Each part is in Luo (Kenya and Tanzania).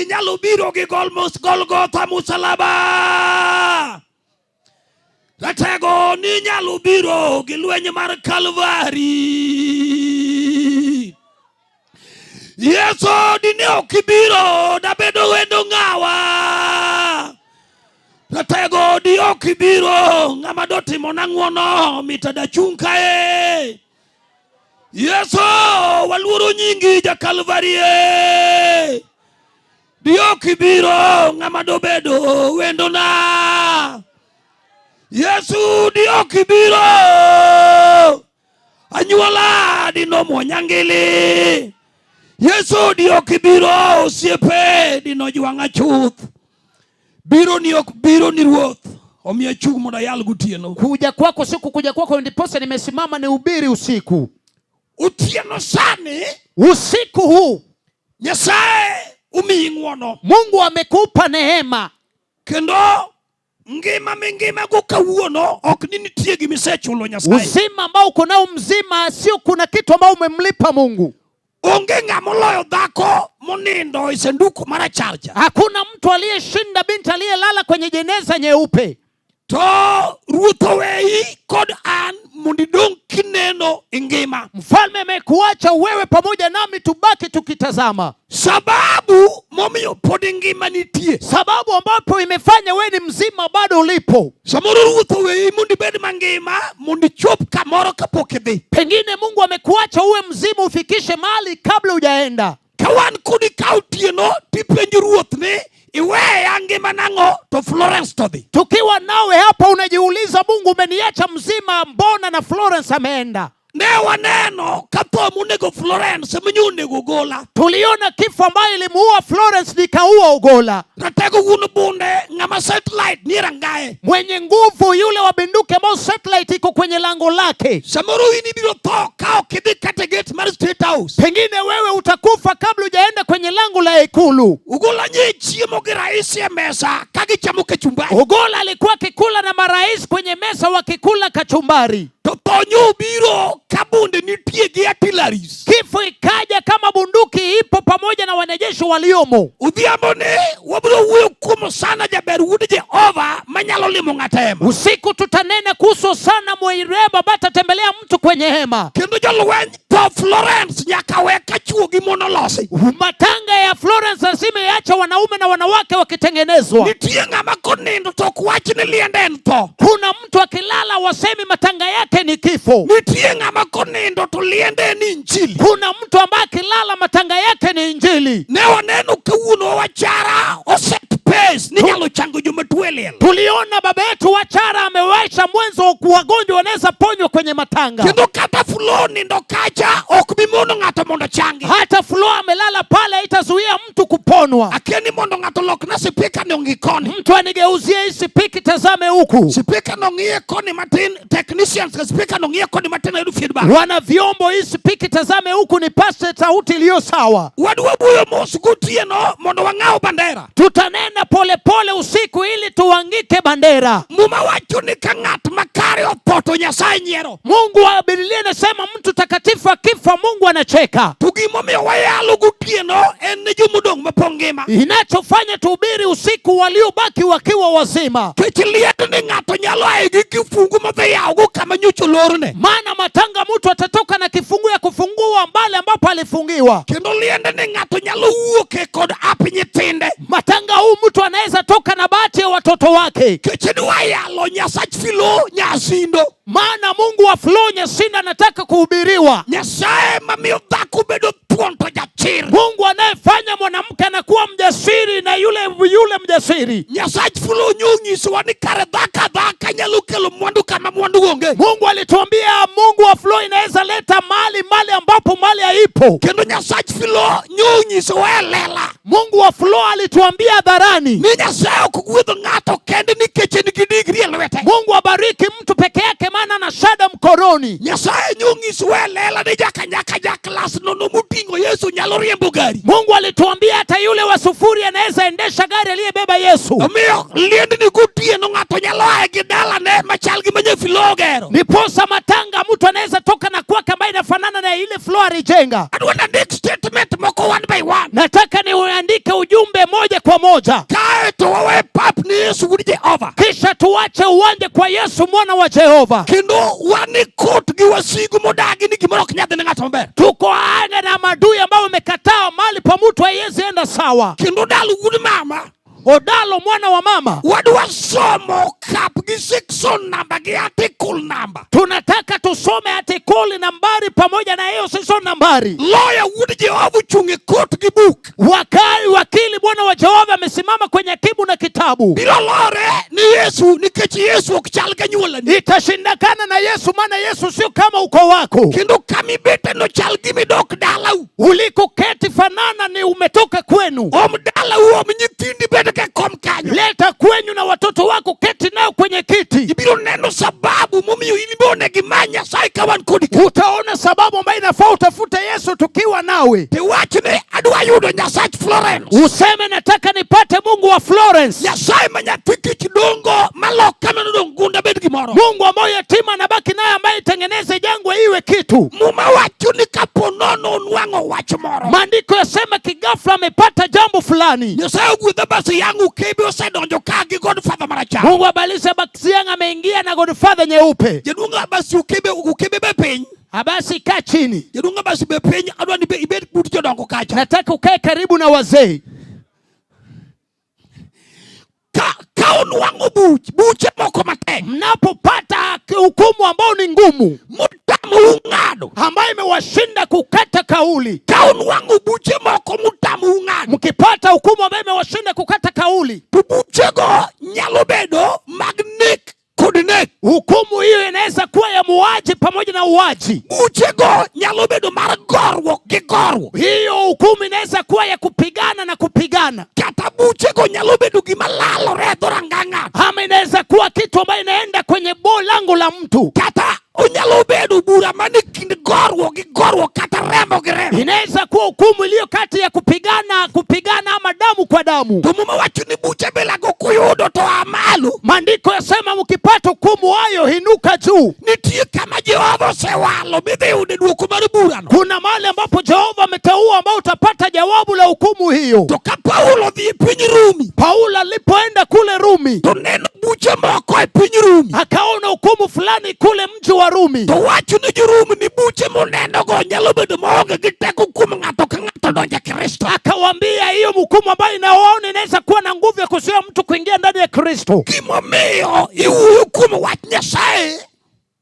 ni nyalo biro gi Golgotha musalaba. Ratego ni nyalo biro gi lweny mar Kalvari. Yesu dine ok ibiro dabedo wendo ng'awa. Ratego di ok ibiro ng'ama dotimona ng'wono mita dachung' kae. Yesu waluoro nyingi ja Kalvari. E. Di ok ibiro ng'ama dobedo wendona. Yesu di ok ibiro anyuola dinomuonya ngili. Yesu di ok ibiro osiepe dinojwang'a chuth. Biro ni ok biro ni Ruoth omiyo achung' mondo ayal gotieno. Kuja kwako siku kuja kwako, ndiposa nimesimama nihubiri usiku. Otieno sani Usiku huu Nyasaye omiyi ng'wono Mungu amekupa neema, kendo ngima mingimago kawuono ok ni nitie gimisechulo Nyasaye. Uzima ambao uko nao mzima, sio kuna kitu ambao umemlipa Mungu. Onge ng'ama oloyo dhako monindo e sanduku marachar cha. Hakuna mtu aliyeshinda binti aliyelala kwenye jeneza nyeupe. To Ruoth oweyi kod an mondo idong' kineno e ngima. Mfalme amekuacha wewe pamoja nami tubaki tukitazama. Sababu momiyo pod ngima nitie. Sababu ambapo imefanya wewe ni mzima bado ulipo. Samoro Ruoth oweyi mondo ibed mangima mondo ichop kamoro kapok idhi. Pengine Mungu amekuacha uwe mzima ufikishe mahali kabla hujaenda. Ka wan kodi ka otieno tipenjo Ruoth ni iweya ngima nang'o to Florence to dhi. Tukiwa nawe hapa unajiuliza, Mungu umeniacha mzima, mbona na Florence ameenda? Ne waneno ka tho monego Florence ema onego Ogola. Tuliona kifo ambayo ilimuua Florence nikaua Ogola. Ratego wuon bunde ng'ama satellite nie rangaye. Mwenye nguvu yule wa bunduki ambao satellite iko kwenye lango lake. Samoro in ibiro tho ka ok idhi kata e gate mar State House. Pengine wewe utakufa kabla hujaenda kwenye lango la ikulu. Ogola nye chiemo gi rais e mesa ka gichamo kachumbari. Ogola alikuwa akikula na marais kwenye mesa wakikula kachumbari. To tho nyo obiro ka bunde nitie gi artilleries. Kifo ikaja kama bunduki ipo pamoja na wanajeshi waliomo. Odhiambo ni wabiro wuoyo kuom sana jaber wuod Jehova manyalo limo ng'ato e hema. Usiku tutanena kuhusu sana Mweireba batatembelea mtu kwenye hema. Kendo jolweny tho Florence nyaka we ka chuo gi mon olosi. Matanga ya Florence lazima iache wanaume na wanawake wakitengenezwa. Nitie ng'ama konindo to ok wach ni liende en tho. Kuna mtu akilala wasemi matanga yake ni kifo. Nitie ng'ama konindo to liende en injili. Kuna mtu ambaye akilala matanga yake ni injili. Ne waneno kawuono wachara oset pace ni nyalo chango joma tuo e liel. Tuliona baba yetu Wachara amewaisha mwenzo wagonjwa wanaweza ponywa kwenye matanga. Kendo kata Flo nindo kacha ok bi mono ng'ato mondo changi. Hata Flo amelala pale haitazuia mtu kuponwa. Akia ni mondo ng'ato olokna sipika ni ong'i koni. Mtu anigeuzie hii sipiki, tazame huku. Sipika no ng'iye koni matin, technicians ka sipika no ng'iye koni matin ayudo feedback. Wana vyombo hii sipiki, tazame huku, nipase sauti iliyo sawa. Wadwa wuoyo mos gotieno mondo wang'aw bandera. Tutanena polepole usiku ili tuangike bandera. Muma wacho ni ka ng'at makare otho to Nyasaye nyiero. Mungu wa Biblia inasema mtu takatifu akifa Mungu anacheka. To gimomiyo wayalo gotieno en ne jomodong' mapong' ngima. Inachofanya tuhubiri usiku, waliobaki wakiwa wazima. Kech liet ni ng'ato nyalo ae gi kifungu modhi yawogo kama nyocha olorne. Maana matanga mtu atatoka na kifungu ya kufungua mbali ambapo alifungiwa. Kendo liende ni ng'ato nyalo wuok e kod ap nyithinde. Matanga huu mtu anaweza toka na bahati ya watoto wake. Kech idwa yalo Nyasach Filo Nyasindo. Maana Mungu wa Flo Nyasinda anataka kuhubiriwa. Nyasaye mamiyo dhako bedo thuon to jachir. Mungu anayefanya mwanamke anakuwa mjasiri na yule yule mjasiri. Nyasach Flo nyonyisowa ni kare dhako adhaka nyalo kelo mwandu kama mwandu onge. Mungu alituambia Mungu wa Flo inaweza leta mali mali ambapo mali haipo. Kendo Nyasach Flo nyonyisowa e lela. Mungu wa Flo alituambia hadharani. Ni Nyasaye ok gwedho ng'ato kende nikech en gi digri e lwete. Mungu abariki mtu peke yake maana ana shada mkononi. Nyasaye nyonyisowa e lela ni jaka nyaka ja klas nono moting'o Yesu nyalo riembo gari. Mungu alituambia hata yule wa sufuri anaweza endesha gari aliyebeba Yesu. Omiyo liendni gotieno ng'ato nyalo ae gi dalane machal gi manye Flo ogero. Ndiposa matanga mtu anaweza toka na kwake ambaye inafanana na ile Flo alijenga. Adwa nandik statement moko one by one. Nataka niandike ujumbe moja kwa moja, Kae to wawe pap ni Yesu wuod Jehova. Kisha tuache uwanja kwa Yesu mwana wa Jehova. Kendo wan e kot gi wasigu modagi ni gimoro ok nyadhi ne ng'at maber. Tuko anga na maadui ambao wamekataa mali pa mtu haiwezi enda sawa. Kendo dal wuod mama, Odalo mwana wa mama, wadwa somo kap gi section number gi article number. Tunataka tusome artikuli nambari pamoja na hiyo section nambari. Lawyer wuod Jehova ochung' e kot gi buk. Wakai wakili mwana wa Jehova amesimama kwenye kibu na kitabu. Biro lore ni Yesu nikech Yesu ok chal gi anyuolani. Itashindakana na Yesu, maana Yesu sio kama ukoo wako. Kendo kamibete no chal gi midok dalau. Ulikoketi fanana ni umetoka kwenu. Om dalau om nyithindi bed ka kom kanyo. Leta kwenyu na watoto wako, keti nao kwenye kiti. Ibiro neno sababu momiyo in be onego imany Nyasaye ka wan kodi ka. Utaona sababu ambayo inafaa utafute Yesu tukiwa nawe. Tiwach ni adwa yudo Nyasach Florence. Useme nataka nipate Mungu wa Florence, Nyasaye ma nyathi kich dongo malok kama nodong' gunda bed gimoro. Mungu ambaye yatima anabaki naye, ambaye itengeneze jangwa iwe kitu. Muma wacho ni kapo nono onwang'o wach moro. Maandiko yasema kigafla amepata jambo fulani. Nyasaye ogwedha basi yang Ukebe osedonjo ka gi Godfather marachar. Mungu abalishe Baksiang ameingia na Godfather nyeupe. Jaduong' Abasi Ukebe Ukebe be piny. Abasi, kaa chini, Jaduong' Abasi be piny adwa ni ibed but jodongo kacha. Nataka ukae karibu na wazee. Ka onwang'o buch buche moko matek Mnapopata hukumu ambao ni ngumu, mutamou ng'ado. Ambayo imewashinda kukata kauli, Ka onwang'o buche moko mutamou ng'ado. Mkipata hukumu ambayo imewashinda kukata kauli, To buchego nyalo bedo mag nek kod nek. Hukumu hiyo inaweza kuwa ya muuaji pamoja na uaji. Buchego nyalo bedo mar goruok gi goruok. Hiyo hukumu inaweza kuwa ya kupigana na kupigana, Kata buchego nyalo bedo gima lalore e dhoranga ng'ato. Ama inaweza kuwa kitu ambayo inaenda kwenye bo lango la mtu. Kata onyalo bedo bura mane kind goruok gi goruok kata remo gi remo. Inaweza kuwa hukumu iliyo kati ya kupigana kupigana ama damu kwa damu. To Muma wacho ni buche bilago kuyudo to a malo. Maandiko yasema mkipata hukumu hayo, inuka juu. Nitie kama Jehova osewalo midhi yude duoko mar burano. Kuna mahali ambapo Jehova ameteua ambao utapata jawabu la hukumu hiyo. To ka Paulo odhi e piny Rumi, Paulo alipoenda kule Rumi, to neno buche moko e piny Rumi. Akaona hukumu fulani kule mji wa Rumi. To wacho ni jo-Rumi ni buche monenogo nyalo bedo maonge gi teko kuom ng'ato ka ng'ato donjo e Kristo. Akawambia hiyo hukumu ambayo inawaona inaweza kuwa na nguvu ya kuzuia mtu kuingia ndani ya Kristo. Gimomiyo iwuoyo kuom wach Nyasaye,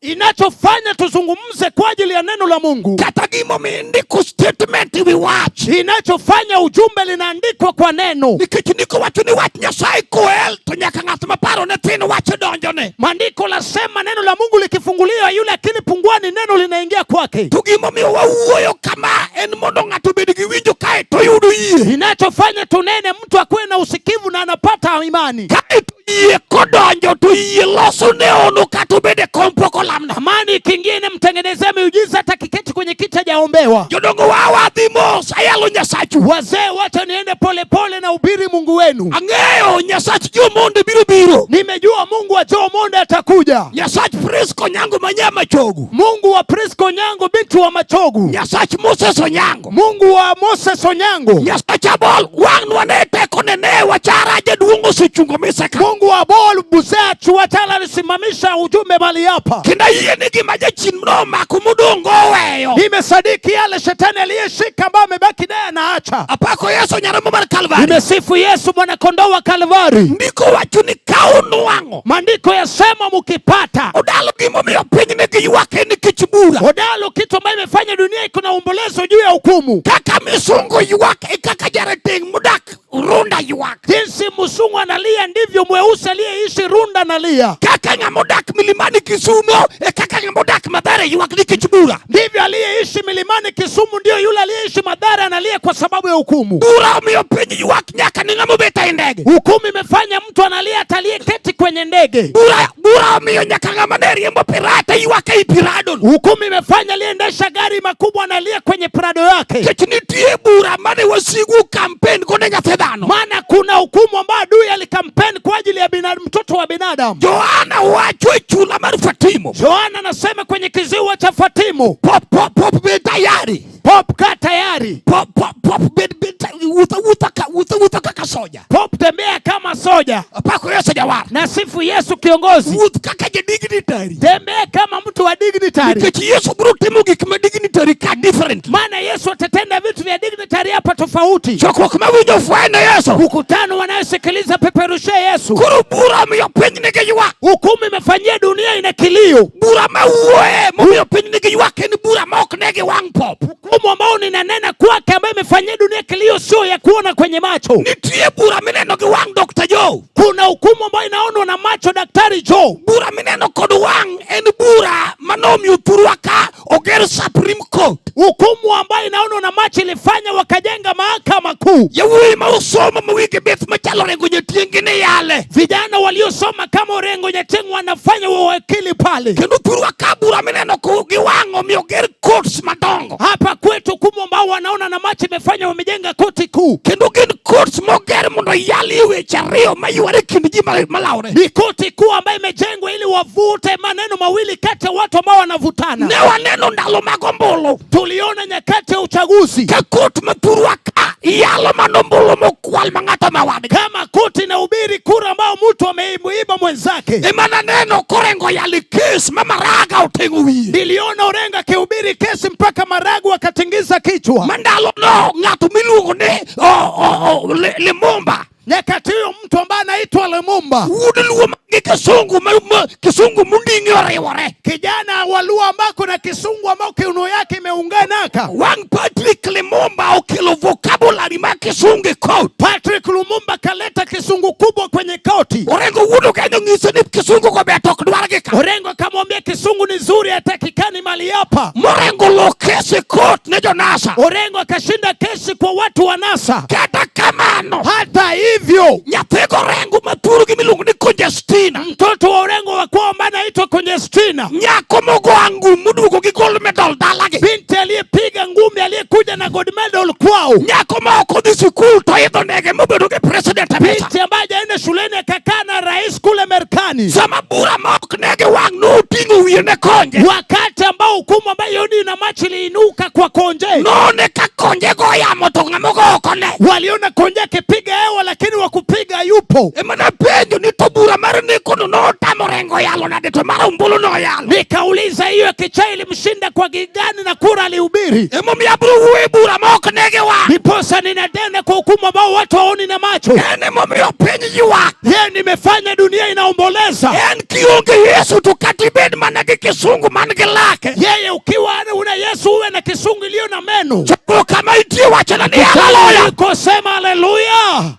Inachofanya tuzungumze kwa ajili ya neno la Mungu, kata gimomiyo indiko statement ewi wach, inachofanya ujumbe linaandikwa kwa neno. Nikech ndiko wacho ni wach Nyasaye koel to nyaka ng'at ma paro ne tin wach donjone. Maandiko lasema neno la Mungu likifunguliwa, yule akili punguani, neno linaingia kwake. To gimomiyo wawuoyo kama en mondo ng'ato obed gi winjo kae to yudo yie. Inachofanya tunene, mtu akuwe na usikivu na anapata imani. Kae to yie kodonjo to yie loso neono kata obed e kom pok olamna. Amani ikiingia inamtengenezea miujiza hata kiketi kwenye kiti hajaombewa. Jodongo wawa dhi mos ayalo Nyasachu. Wazee, wacha niende polepole na ubiri Mungu wenu. Ang'eyo Nyasach Jomonde biro biro. Nimejua Mungu wa Jomonde atakuja. Nyasach Prisco Onyango manyama chogu. Mungu wa Prisco Onyango binti wa Machogu. Nyasach Moses Onyango. Mungu wa Moses Onyango. Nyasach Abol wang' wane teko nene wachara jaduong' osechungo mise ka. Mungu wa Abol Busea Chuwatala alisimamisha ujumbe mali hapa. Kendo ayie ni gima jachien nomako modong' oweyo. Nimesadiki yale shetani aliyeshika ambayo amebaki naye anaacha. Apako Yesu nyarombo mar Kalvari. Nimesifu Yesu mwana kondoo wa Kalvari. Ndiko wacho ni ka unwang'o. Maandiko yasema mkipata. Odalo gimomiyo piny nigi ywak en nikech bura. Odalo kitu ambayo imefanya dunia iko na ombolezo juu ya hukumu. Kaka misungu ywak e kaka jarateng' modak Runda ywak. Jinsi msungu analia ndivyo mweusi aliyeishi Runda analia. Kaka ng'ama odak milimani Kisumo e kaka ng'ama odak Mathare ywak nikech bura. Ndivyo aliyeishi milimani Kisumu ndio yule aliyeishi Mathare analia kwa sababu ya hukumu. Bura omiyo piny ywak nyaka ne ng'ama obet e ndege. Hukumu imefanya mtu analia hata aliyeketi kwenye ndege. Bura omiyo nyaka ng'ama ne riembo pirata ywak ei pirado. Hukumu imefanya aliyeendesha gari makubwa analia kwenye prado yake. Nikech nitie bura mane wasigu kampen go ne nyathi dhano. Maana kuna hukumu ambayo adui alikampeni kwa ajili ya mtoto wa binadamu. Yohana wacho e chula mar Fatimo. Yohana anasema kwenye kiziwa cha Fatimo. Pop, pop, pop, be tayari. Pop, kaa tayari. Pop, pop, pop, be, be, wuotho, wuotho ka, wuotho, wuotho kaka soja. Pop, tembea kama soja. Apako Yesu jawar. Nasifu Yesu kiongozi. Wuoth kaka ja dignitary. Tembea kama mtu wa dignitary. Nikech Yesu biro timo gik ma dignitary ka different. Maana Yesu atatenda vitu vya dignitary hapa tofauti. Chokruok mawinjo fweny ne Yesu. Mkutano wanayosikiliza peperushe Yesu. Koro bura miyo piny nigi ywak. Hukumu imefanyia dunia ina kilio. Bura mawuoye momiyo piny nigi ywak en bura ma ok ne gi wang' pop. Hukumu ambao ninanena kwake ambayo imefanyia dunia kilio sio ya kuona kwenye macho. Nitie bura mineno gi wang' Dr. Joe. Kuna hukumu ambayo inaonwa na macho Daktari Joe. Bura mineno kod wang' en bura manomiyo thurwa ka oger Supreme Court. Hukumu ambayo inaonwa na macho ilifanya wakajenga mahakama kuu. Yawuoyi ma osomo ma wigi bith machalo Orengo Nyatieng' ni yale. Vijana waliosoma kama Orengo Nyatieng' wanafanya uwakili pale. Kendo thurwa ka bura mineno gi wang' omiyo oger courts madongo. Hapa kwetu hukumu ambao wanaona na macho imefanya wamejenga koti kuu. Kendo gin courts moger mondo yalie weche ariyo mayware kind ji malawre. Ni koti kuu ambayo imejengwa ili wavute maneno mawili kati ya watu ambao wanavutana. Ne waneno ndalo mag ombulu. Tuliona nyakati ya uchaguzi Ka court ma thurwa ka yalo mana ombulu mokwal ma ng'ato ma wadgi. Kama koti inahubiri kura ambao mtu ameiba mwenzake. Ema naneno korengo yalo kes ma Maraga oteng'o wiye. Niliona Orengo akihubiri kesi mpaka Maraga wakatingiza kichwa. Ma ndalono ng'ato miluongo ni Lumumba. Nyakati hiyo mtu ambaye anaitwa Lumumba, Wuod Luo ma gi kisungu ma kisungu monding'e oriwore. Kijana wa Luo ambako na kisungu ambao kiuno yake imeunganaka. Wang' Patrick Lumumba okelo vocabulary ma kisungu e court. Patrick Lumumba kaleta kisungu kubwa kwenye koti. Orengo wuod Ogenyo ng'ise ni kisungu go ber to ok dwar gi ka. Orengo akamwambia kisungu ni nzuri, hatakikani mali hapa. Morengo lo kes e court ne jonasa. Orengo akashinda kesi kwa watu wa NASA. Kata kamano, Hata hivyo, nyathi Orengo ma thurgi miluongo ni Conjestina. Mtoto wa Orengo wa kwao ambaye anaitwa Conjestina, Nyako mogo angum moduogo gi gold medal dalagi. Binti aliyepiga ngumi aliyekuja na gold medal kwao, Nyako ma ok odhi sikul to idho ndege mobedo gi president e mesa. Binti ambaye hajaenda shuleni akakaa na rais kule Marekani. Sama bura ma ok ne gi wang' noting'o wiye ne Konje. Wakati ambao hukumu ambayo ni na macho iliinuka kwa Konje, None ka Konje go yamo to ng'ama ogo ok one. Waliona Konje akipiga hewa, lakini wakupiga yupo. Ema napenjo ni to bura mar nekono notamo Orengo yalo nade to mar ombulu noyalo. Nikauliza hiyo ya kichaa ilimshinda kwa gigani na kura alihubiri. Emomiyo abiro wuoyo e bura ma ok ne gi wang'. Ndiposa ninatenda kwa hukumu ambao watu hawaoni na macho. En emomiyo piny ywak. Yeye nimefanya dunia inaomboleza. En kionge Yesu to kata ibed mana gi kisungu man gi lake. Yeye ukiwa una Yesu uwe na kisungu iliyo na meno. Chopo kama itie wachona ni haleluya. Kusema haleluya.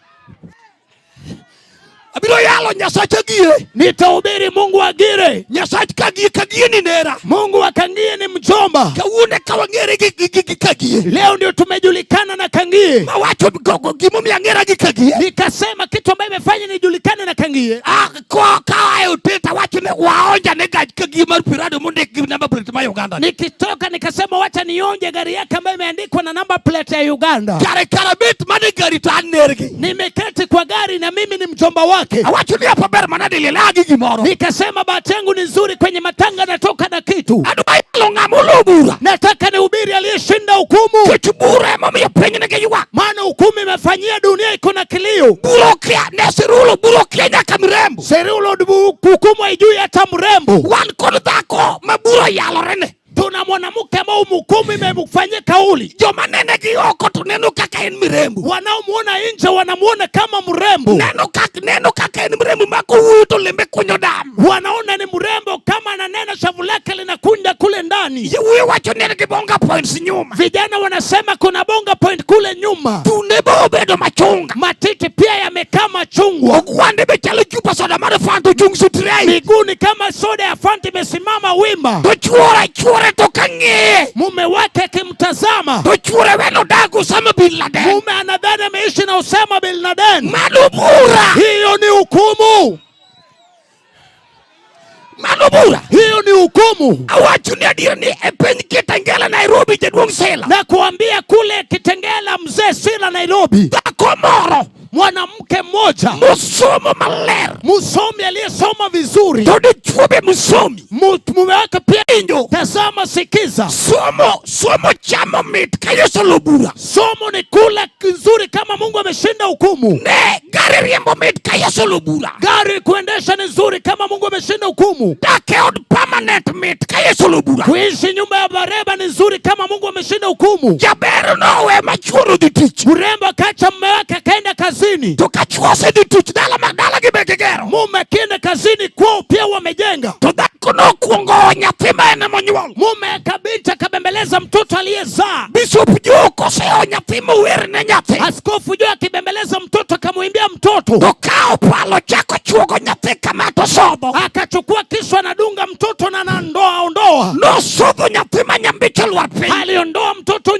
Abiro yalo Nyasacha gie. Nitahubiri Mungu agire. Nyasach kagie kagie ni nera. Mungu wa Kangie ni mjomba. Kawuono ka wang'ere gi Kangie. Leo ndio tumejulikana na Kangie. Mawacho gogo gimomiyo ang'era gi Kangie. Nikasema kitu ambaye imefanya nijulikane na Kangie. Ah, kwa ka e hotel tawacho ni waonja ne gach Kangie mar Prado mondik gi number plate ma Uganda. Nikitoka nikasema wacha nionje gari yake ambayo imeandikwa na number plate ya Uganda. Kare kare bet mane gari to an nergi. Nimeketi kwa gari na mimi ni mjomba wake. Awacho ni apa ber manade liel agi gimoro. Nikasema bahati yangu ni nzuri, kwenye matanga natoka na kitu. Adwa yalo ng'ama olo bura. Nataka nihubiri aliyeshinda hukumu. Nikech bura emomiyo piny nigi ywak. Maana hukumu imefanyia dunia iko na kilio. Bura okia ne Sirulo bura okia nyaka mrembo. Sirulo hukumu haijui hata mrembo. Wan kod dhako ma bura oyalore ne. Tuna mwanamke ambao hukumu imemfanyia kauli. Joma nene gi oko to neno kaka en mrembo. Wanaomuona nje wanamuona kama mrembo. Neno kaka en mrembo ma kowuoyo to lembe kunyo damu. Wanaona ni mrembo kama ananena shavu lake linakunja kule ndani. Yawuoyi wacho ni en gi bonga points nyuma. Vijana wanasema kuna bonga point kule nyuma. Thunde be obedo machunga. Matiti pia yamekaa machungwa. Ogwande be chalo chupa soda mar Fanta ochung' straight. Miguu ni kama soda ya Fanta imesimama wima. To chuore chuore to kang'iye. Mume wake akimtazama. To chuore weno dak Osama bin Laden. Mume anadhani ameishi na Osama bin Laden. Mano bura. Hiyo ni hukumu. Mano bura. Hiyo ni hukumu. Awacho ni adier ni e piny Kitengela Nairobi jaduong' Sila. Na kuambia kule Kitengela mzee Sila Nairobi. Dhako moro. Mwanamke mmoja mosomo maler msomi aliyesoma vizuri, to dichuo be msomi. Mume wake pia. Winjo. Tazama, sikiza, Somo somo chamo mit ka Yesu olo bura. Somo ni kula kizuri kama Mungu ameshinda hukumu. Ne gari riembo mit ka Yesu olo bura. Gari kuendesha ni nzuri kama Mungu ameshinda hukumu. Dak e od permanent mit ka Yesu olo bura. Kuishi nyumba ya bareba ni nzuri kama Mungu ameshinda hukumu. Jaber nowe ma chuore odhi tich. Mrembo akacha mume wake akaenda kazini. To ka chuo osedhi tich dala ma dala gi be gigero. Mume akienda kazini kwao pia wamejenga. To dhako nokwongo owe nyathi ma en emonyuolo. Mume akabinti akabembeleza mtoto aliyezaa. Bishop Joe koseho nyathi mower ne nyathi. Askofu Joe akibembeleza mtoto akamwimbia mtoto, To kawo palo chako chuogo nyathi kama to sodho. Akachukua kisu anadunga mtoto na anandoa ondoa. Nosodho nyathi ma nyambiche lwar piny. Aliondoa mtoto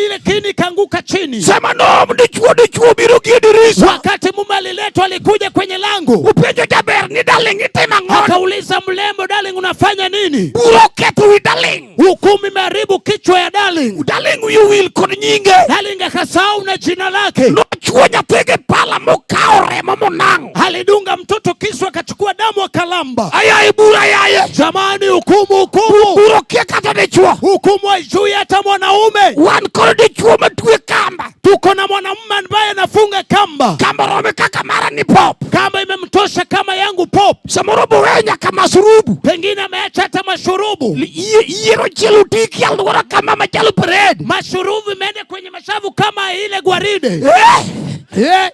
ile kini kaanguka chini. Sama noom dichuo dichuo biro gi e dirisa. Wakati mume aliletwa, alikuja kwenye lango, Upenjo jaber ni darling itimo ang'o? Akauliza mlembo, darling, unafanya nini? Bura oketho wi darling. Hukumu imeharibu kichwa ya darling. Darling wiye wil kod nyinge. Darling akasahau na jina lake. Nochuo nyathi gi pala mokawo remo monang'o. Alidunga mtoto kisu, akachukua damu akalamba. Ayaye bura yaye. Jamani, hukumu, hukumu, Bura okia kata dichuo. Hukumu haijui hata mwanaume. Wan kod dichuo matwe kamba. Tuko na mwanamume ambaye anafunga kamba, Kamba rome kaka mara ni pop. Kamba imemtosha kama yangu pop, Samoro bowe nyaka masurubu. Pengine ameacha hata mashurubu. Yiero chielo tiki alwora kama machalo parade. Mashurubu imeenda kwenye mashavu kama ile gwaride. Eh! Eh,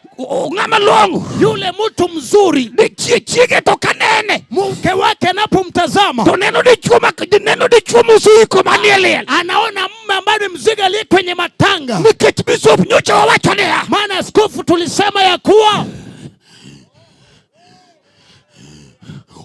Ng'ama long'o. Yule mtu mzuri, Dichie chiege to kanene. Mke wake anapomtazama To neno dichuo ma neno dichuo mosiko manie liel. Anaona mume ambaye ni mzigo aliye kwenye matanga. Nikech bishop nyocha wawacho niya. Maana askofu tulisema ya kuwa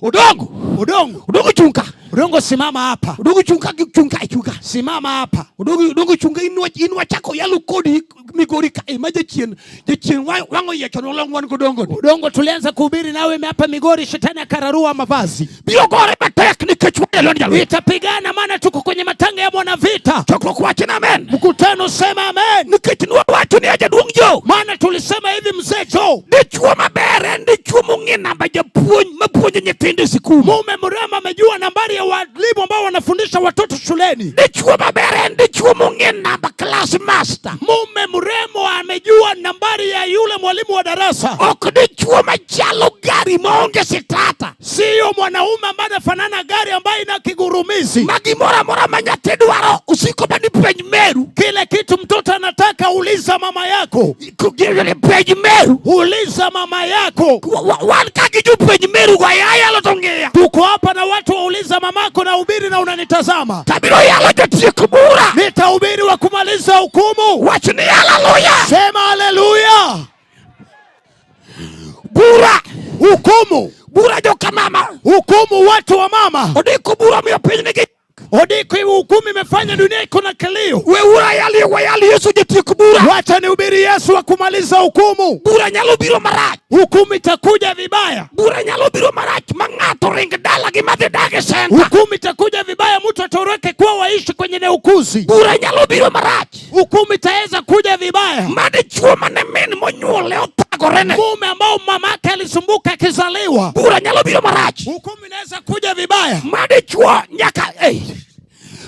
Odongo. Odongo, Odongo chunka. Odongo, simama hapa, Odongo chunka chunka chunka. Simama hapa. Odongo odongo chunka inwa inwa chako yalo kodi Migori ka ema jachien jachien wang'o yiech nolong wan godongo ni. Odongo, tulianza kuhubiri nawe hapa Migori, shetani akararua mavazi. Biro gore matek nikech wayalo ni jalweny. Itapigana maana tuko kwenye matanga ya mwanavita. Chokruok wacho ni amen. Mkutano sema amen. Nikech nwawacho ni jaduong' jo. Maana tulisema hivi mzee Joe, Dichuo maber en dichuo mong'e namba japuonj mapuonjo nyithindo e sikul. Mume mrema amejua nambari ya walimu ambao wanafundisha watoto shuleni. Dichuo maber en dichuo mong'e namba class master. Mume mremo amejua nambari ya yule mwalimu wa darasa. Ok dichuo machalo gari maonge sitata. Siyo mwanaume ambaye anafanana gari ambayo ina kigurumizi. Ma gimoro amora ma nyathi dwaro usiko mani penj meru. Kile kitu mtoto anataka, uliza mama yako. Penj meru. Uliza mama yako. Wan ka gi jopenj meru go ayalo to ng'iya. Tuko hapa na watu wauliza mamako na ubiri na unanitazama. Tabiro yalo jotiek bura. Nitahubiri wa kumaliza hukumu. Wach ni haleluya. Sema haleluya. Bura. Hukumu. Bura joka mama. Hukumu watu wa mama. Odiko bura miyo piny nigi. Odiko hukumu imefanya dunia iko na kilio. We ura yali wayali Yesu jotiek bura. Wacha nihubiri Yesu wa kumaliza hukumu. Bura nyalo biro marach. Hukumu itakuja vibaya. Bura nyalo biro marach ma ng'ato ring dala gi madhi dag e senta. Hukumu itakuja vibaya, mtu atoroke kuwa waishi kwenye neukuzi. Bura nyalo biro marach. Hukumu itaweza kuja vibaya. Ma dichuo mane min monyuole othagorene. Mume ambao mamake alisumbuka akizaliwa. Bura nyalo biro marach. Hukumu inaweza kuja vibaya. Ma dichuo nyaka